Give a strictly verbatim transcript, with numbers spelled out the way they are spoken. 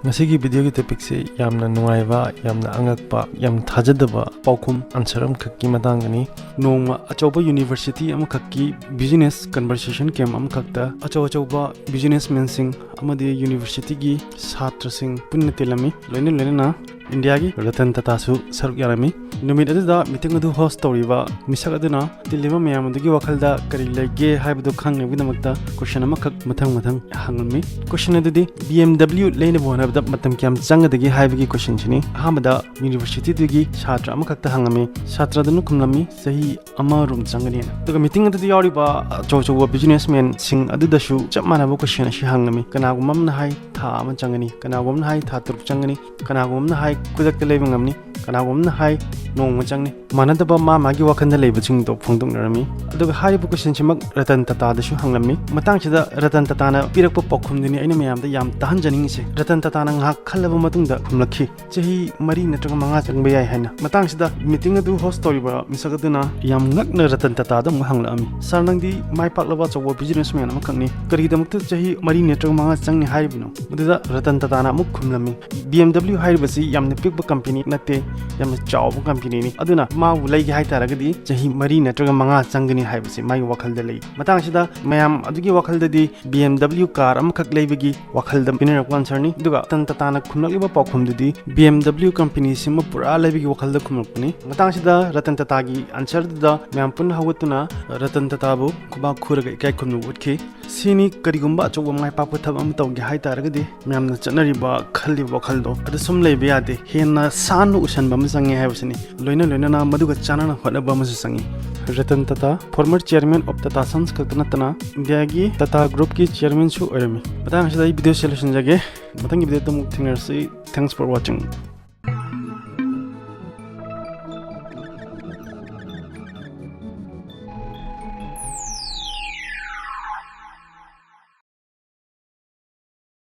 ꯉꯁꯤꯒꯤ ꯚꯤꯗꯤꯑꯣꯒꯤ ꯇꯣꯄꯤꯛꯁꯦ ꯌꯥꯝꯅ ꯅꯨꯡꯉꯥꯏꯕ, ꯌꯥꯝꯅ ꯑꯉꯛꯄ, ꯌꯥꯝ ꯊꯥꯖꯗꯕ ꯄꯥꯎꯈꯨꯝ ꯑꯟꯁꯔ ꯑꯃꯈꯛꯀꯤ ꯃꯇꯥꯡꯗꯅꯤ꯫ ꯅꯣꯡꯃ ꯑꯆꯧꯕ ꯌꯨꯅꯤꯚꯔꯁꯤꯇꯤ ꯑꯃꯈꯛꯀꯤ ꯕꯤꯖꯤꯅꯦꯁ ꯀꯟꯚꯔꯁꯦꯁꯟ ꯀꯦꯝ ꯑꯃꯈꯛꯇ ꯑꯆꯧ ꯑꯆꯧꯕ ꯕꯤꯖꯤꯅꯦꯁꯃꯦꯟꯁꯤꯡ ꯑꯃꯗꯤ ꯌꯨꯅꯤꯚꯔꯁꯤꯇꯤꯒꯤ ꯁꯥꯇ꯭ꯔꯁꯤꯡ ꯄꯨꯟꯅ ꯇꯤꯜꯂꯝꯃꯤ꯫ ꯂꯣꯏꯅ ꯂꯣꯏꯅꯅ ꯏꯟꯗꯤꯌꯥꯒꯤ ꯔꯇꯟ ꯇꯥꯇꯥꯁꯨ ꯁꯔꯨꯛ ꯌꯥꯔꯝꯃꯤ꯫ ꯅꯨꯃꯤꯠ ꯑꯗꯨꯗ ꯃꯤꯇꯤꯡ ꯑꯗꯨ ꯍꯣꯁ ꯇꯧꯔꯤꯕ ꯃꯤꯁꯛ ꯑꯗꯨꯅ ꯇꯤꯜꯂꯤꯕ ꯃꯌꯥꯝ ꯑꯗꯨꯒꯤ ꯋꯥꯈꯜꯗ ꯀꯔꯤ ꯂꯩꯒꯦ ꯍꯥꯏꯕꯗꯨ ꯈꯪꯅꯕꯒꯤꯗꯃꯛꯇ ꯀꯣꯏꯁꯟ ꯑꯃꯈꯛ ꯃꯊꯪ ꯃꯊꯪ ꯍꯪꯂꯝꯃꯤ꯫ ꯀꯣꯏꯁꯟ ꯑꯗꯨꯗꯤ, ꯕꯤ ꯑꯦꯝ ꯗꯕ꯭ꯂꯤꯎ ꯂꯩꯅꯕ ꯍꯣꯠꯅꯕꯗ ꯃꯇꯝ ꯀꯌꯥꯝ ꯆꯪꯒꯗꯒꯦ ꯍꯥꯏꯕꯒꯤ ꯀꯣꯏꯁꯟꯁꯤꯅꯤ꯫ ꯑꯍꯥꯟꯕꯗ ꯌꯨꯅꯤꯚꯔꯁꯤꯇꯤꯗꯨꯒꯤ ꯁꯥꯇ꯭ꯔ ꯑꯃꯈꯛꯇ ꯍꯪꯂꯝꯃꯤ꯫ ꯁꯥꯇ꯭ꯔ ꯑꯗꯨꯅ ꯈꯨꯝꯂꯝꯃꯤ, "ꯆꯍꯤ ꯑꯃꯔꯣꯝ ꯆꯪꯒꯅꯤꯅ"꯫ ꯑꯗꯨꯒ ꯃꯤꯇꯤꯡ ꯑꯗꯨꯗ ꯌꯥꯎꯔꯤꯕ ꯑꯆꯧ ꯑꯆꯧꯕ ꯕꯤꯖꯤꯅꯦꯁꯃꯦꯟꯁꯤꯡ ꯑꯗꯨꯗꯁꯨ ꯆꯞ ꯃꯥꯟꯅꯕ ꯀꯣꯏꯁꯟ ꯑꯁꯤ ꯍꯪꯂꯝꯃꯤ꯫ ꯀꯅꯥꯒꯨꯝꯕ ꯑꯃꯅ ꯍꯥꯏ, "ꯊꯥ ꯑꯃ ꯆꯪꯒꯅꯤ"꯫ ꯀꯅꯥꯒꯨꯝꯕ ꯑꯃꯅ ꯍꯥꯏ, "ꯊꯥ ꯇꯔꯨꯛ ꯆꯪꯒꯅꯤ"꯫ ꯀꯅꯥꯒꯨꯝꯕ ꯑꯃꯅ ꯍꯥꯏ, "ꯈꯨꯗꯛꯇ ꯂꯩꯕ ꯉꯝꯅꯤ"꯫ ꯀꯅꯥꯒꯨꯝꯕ ꯑꯃꯅ ꯍꯥꯏ, "ꯅꯣꯡꯃ ꯆꯪꯅꯤ"꯫ ꯃꯥꯟꯅꯗꯕ ꯃꯥ ꯃꯥꯒꯤ ꯋꯥꯈꯜꯗ ꯂꯩꯕꯁꯤꯡꯗꯣ ꯐꯣꯡꯗꯣꯛꯅꯔꯝꯃꯤ꯫ ꯑꯗꯨꯒ ꯍꯥꯏꯔꯤꯕ ꯀꯣꯏꯁꯟꯁꯤꯃꯛ ꯔꯇꯟ ꯇꯥꯇꯥꯗꯁꯨ ꯍꯪꯂꯝꯃꯤ꯫ ꯃꯇꯥꯡꯁꯤꯗ ꯔꯇꯟ ꯇꯥꯇꯥꯅ ꯄꯤꯔꯛꯄ ꯄꯥꯎꯈꯨꯝꯗꯨꯅꯤ ꯑꯩꯅ ꯃꯌꯥꯝꯗ ꯌꯥꯝ ꯇꯥꯍꯟꯖꯅꯤꯡꯉꯤꯁꯦ꯫ ꯔꯇꯟ ꯇꯥꯇꯥꯅ ꯉꯥꯏꯍꯥꯛ ꯈꯜꯂꯕ ꯃꯇꯨꯡꯗ ꯈꯨꯝꯂꯛꯈꯤ, "ꯆꯍꯤ ꯃꯔꯤ ꯅꯠꯇ꯭ꯔꯒ ꯃꯉꯥ ꯆꯪꯕ ꯌꯥꯏ" ꯍꯥꯏꯅ꯫ ꯃꯇꯥꯡꯁꯤꯗ ꯃꯤꯇꯤꯡ ꯑꯗꯨ ꯍꯣꯁ ꯇꯧꯔꯤꯕ ꯃꯤꯁꯛ ꯑꯗꯨꯅ ꯌꯥꯝ ꯉꯛꯅ ꯔꯇꯟ ꯇꯥꯇꯥꯗ ꯑꯃꯨꯛ ꯍꯪꯂꯛꯑꯝꯃꯤ, "ꯁꯥꯔ, ꯅꯪꯗꯤ ꯃꯥꯏ ꯄꯥꯛꯂꯕ ꯑꯆꯧꯕ ꯕꯤꯖꯤꯅꯦꯁꯃꯦꯟ ꯑꯃꯈꯛꯅꯤ, ꯀꯔꯤꯒꯤꯗꯃꯛꯇ ꯆꯍꯤ ꯃꯔꯤ ꯅꯠꯇ꯭ꯔꯒ ꯃꯉꯥ ꯆꯪꯅꯤ ꯍꯥꯏꯔꯤꯕꯅꯣ?" ꯃꯗꯨꯗ ꯔꯇꯟ ꯇꯥꯇꯥꯅ ꯑꯃꯨꯛ ꯈꯨꯝꯂꯝꯃꯤ, "ꯕꯤ ꯑꯦꯝ ꯗꯕ꯭ꯂꯤꯎ ꯍꯥꯏꯔꯤꯕꯁꯤ ꯌꯥꯝꯅ ꯄꯤꯛꯄ ꯀꯝꯄꯦꯅꯤ ꯅꯠꯇꯦ, ꯌꯥꯝꯅ ꯆꯥꯎꯕ ꯀꯝꯄꯦꯅꯤꯅꯤ꯫ ꯑꯗꯨꯅ ꯃꯥꯕꯨ ꯂꯩꯒꯦ ꯍꯥꯏ ꯇꯥꯔꯒꯗꯤ ꯆꯍꯤ ꯃꯔꯤ ꯅꯠꯇ꯭ꯔꯒ ꯃꯉꯥ ꯆꯪꯒꯅꯤ" ꯍꯥꯏꯕꯁꯤ ꯃꯥꯒꯤ ꯋꯥꯈꯜꯗ ꯂꯩ꯫ ꯃꯇꯥꯡꯁꯤꯗ ꯃꯌꯥꯝ ꯑꯗꯨꯒꯤ ꯋꯥꯈꯜꯗꯗꯤ ꯕꯤ ꯑꯦꯝ ꯗꯕ꯭ꯂꯤꯎ ꯀꯥꯔ ꯑꯃꯈꯛ ꯂꯩꯕꯒꯤ ꯋꯥꯈꯜꯗ ꯄꯤꯅꯔꯛꯄ ꯑꯟꯁꯔꯅꯤ꯫ ꯑꯗꯨꯒ ꯔꯇꯟ ꯇꯥꯇꯥꯅ ꯈꯨꯝꯂꯛꯂꯤꯕ ꯄꯥꯎꯈꯨꯝꯗꯨꯗꯤ ꯕꯤ ꯑꯦꯝ ꯗꯕ꯭ꯂꯤꯎ ꯀꯝꯄꯦꯅꯤꯁꯤꯃ ꯄꯨꯔꯥ ꯂꯩꯕꯒꯤ ꯋꯥꯈꯜꯗ ꯈꯨꯝꯂꯛꯄꯅꯤ꯫ ꯃꯇꯥꯡꯁꯤꯗ ꯔꯇꯟ ꯇꯥꯇꯥꯒꯤ ꯑꯟꯁꯔꯗꯨꯗ ꯃꯌꯥꯝ ꯄꯨꯟꯅ ꯍꯧꯒꯠꯇꯨꯅ ꯔꯇꯟ ꯇꯥꯇꯥꯕꯨ ꯈꯨꯕꯥꯛ ꯈꯨꯔꯒ ꯏꯀꯥꯏ ꯈꯨꯝꯅꯕ ꯎꯠꯈꯤ꯫ ꯁꯤꯅꯤ ꯀꯔꯤꯒꯨꯝꯕ ꯑꯆꯧꯕ ꯃꯥꯏ ꯄꯥꯛꯄ ꯊꯕꯛ ꯑꯃ ꯇꯧꯒꯦ ꯍꯥꯏ ꯇꯥꯔꯒꯗꯤ ꯃꯌꯥꯝꯅ ꯆꯠꯅꯔꯤꯕ, ꯈꯜꯂꯤꯕ ꯋꯥꯈꯜꯗꯣ ꯑꯗꯨ ꯁꯨꯝ ꯂꯩꯕ ꯌꯥꯗꯦ, ꯍꯦꯟꯅ ꯁꯥꯟꯅ ꯎꯁꯟꯕ ꯑꯃ ꯆꯪꯉꯦ ꯍꯥꯏꯕꯁꯤꯅꯤ꯫ ꯂꯣꯏꯅ ꯂꯣꯏꯅꯅ ꯃꯗꯨꯒ ꯆꯥꯟꯅꯅ ꯍꯣꯠꯅꯕ ꯑꯃꯁꯨ ꯆꯪꯉꯤ꯫ Ratan Tata former chairman of Tata Sons ꯈꯛꯇ ꯅꯠꯇꯅ ꯏꯟꯗꯤꯌꯥꯒꯤ ꯇꯥꯇꯥ ꯒ꯭ꯔꯨꯞꯀꯤ ꯆꯤꯌꯔꯃꯦꯟꯁꯨ ꯑꯣꯏꯔꯝꯃꯤ꯫ ꯃꯇꯥꯡ ꯑꯁꯤꯗ ꯑꯩ ꯚꯤꯗꯤꯑꯣꯁꯦ ꯂꯣꯏꯁꯤꯟꯖꯒꯦ꯫ ꯃꯊꯪꯒꯤ ꯚꯤꯗꯤꯑꯣꯗ ꯑꯃꯨꯛ ꯊꯦꯡꯅꯔꯁꯤ꯫ Thanks for watching.